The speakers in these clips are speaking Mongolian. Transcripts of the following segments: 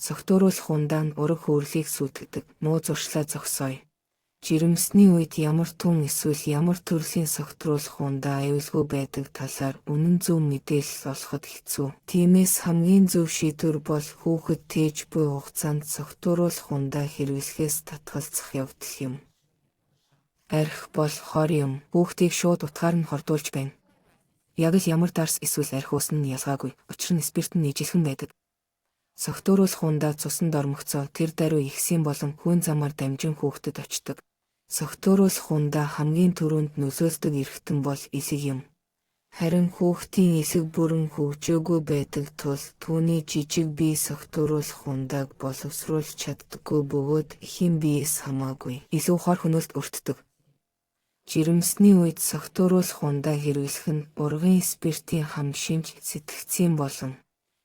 Согтууруулах ундаа нь ураг хөөрлийг сүйтгэдэг. Муу зуршлаа зогсооё. Жирэмсний үед ямар түн эсвэл ямар төрлийн согтруулах ундаа аюулгүй байдаг талаар үнэн зөв мэдээлэл олоход хэцүү. Тиймээс хамгийн зөв шийдвэр бол хүүхэд тээж буй хугацаанд согтууруулах ундаа хэрэглэхээс татгалзах явдал юм. Архи бол хор юм. Хүүхдийг шууд утгаар нь хордуулж байна. Яг л ямар дарс эсвэл архи уусан нь ялгаагүй. Учир нь спирт нь ижилхэн байдаг. Согтууруулах ундаа цусанд ормогцоо тэр даруй ихсийн болон хүйн замаар дамжин хүүхдэд очдог. Согтууруулах ундаа хамгийн түрүүнд нөлөөлдөг эрхтэн бол элэг юм. Харин хүүхдийн элэг бүрэн хөгжөөгүй байдаг тул түүний жижиг бие согтууруулах ундааг боловсруулж чаддаггүй бөгөөд эхийн биеэс хамаагүй илүү хор хөнөөлт өртдөг. Жирэмсний үед согтууруулах ундаа хэрэглэх нь ургын спиртийн хам шинж, сэтгэцийн болон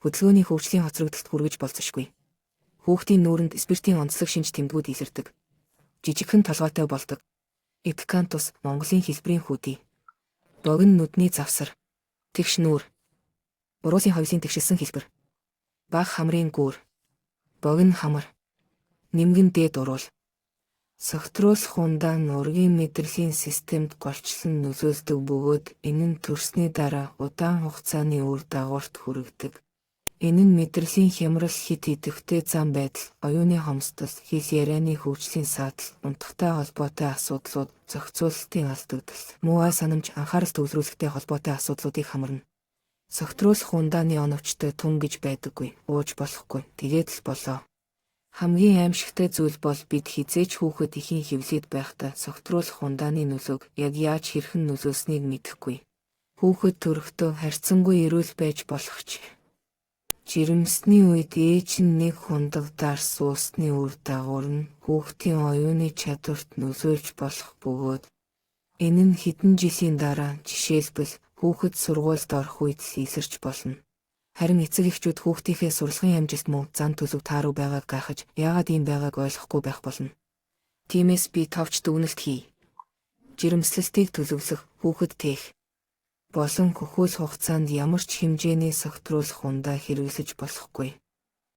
хөдөлгөөний хөгжлийн хоцрогдолд хүргэж болзошгүй. Хүүхдийн нүүрэнд спиртийн онцлог шинж тэмдгүүд илэрдэг. Жижигхэн толгойтой болдог. Эпикантус Монголын хэлбэрийн хүүдий. Богино нүдний завсар. Тэгш нүүр. Уруулын хоёулын тэгшилсэн хэлбэр. Бага хамрын гүүр. Богино хамар. Нимгэн дээд уруул. Согтруулах ундаа нь ургийн мэдрэлийн системд голчлон нөлөөлдөг бөгөөд энэ нь төрсний дараа удаан хугацааны үр дагаварт хүргэдэг. Энэ нь мэдрэлийн хямрал, хэт идэвхтэй зан байдал, оюуны хомсдол, хэл ярианы хөгжлийн саатал, унтахтай холбоотой асуудлууд, зохицуулалтын алдагдал, муу ой санамж, анхаарал төвлөрүүлэхтэй холбоотой асуудлуудыг хамарна. Согтруулах ундааны оновчтой тун гэж байдаггүй, ууж болохгүй, тэгээд л болоо. Хамгийн аймшигтай зүйл бол бид хэзээ ч хүүхэд эхийн хэвлийд байхдаа согтруулах ундааны нөлөөг яг яаж хэрхэн нөлөөлснийг мэдэхгүй. Хүүхэд төрөхдөө харьцангуй эрүүл байж болох ч жирэмсний үед ээж нь нэг хундаг дарс уусны үр дагавар нь хүүхдийн оюуны чадварт нөлөөлж болох бөгөөд энэ нь хэдэн жилийн дараа жишээлбэл хүүхэд сургуульд орох үед л илэрч болно. Харин эцэг эхчүүд хүүхдийнхээ сурлагын амжилт муу, зан төлөв тааруу байгааг гайхаж, яагаад ийм байгааг ойлгохгүй байх болно. Тиймээс би товч дүгнэлт хийе. Жирэмслэлтийг төлөвлөх, хүүхэд тээх болон хөхүүл хугацаанд ямар ч хэмжээний согтруулах ундаа хэрэглэж болохгүй.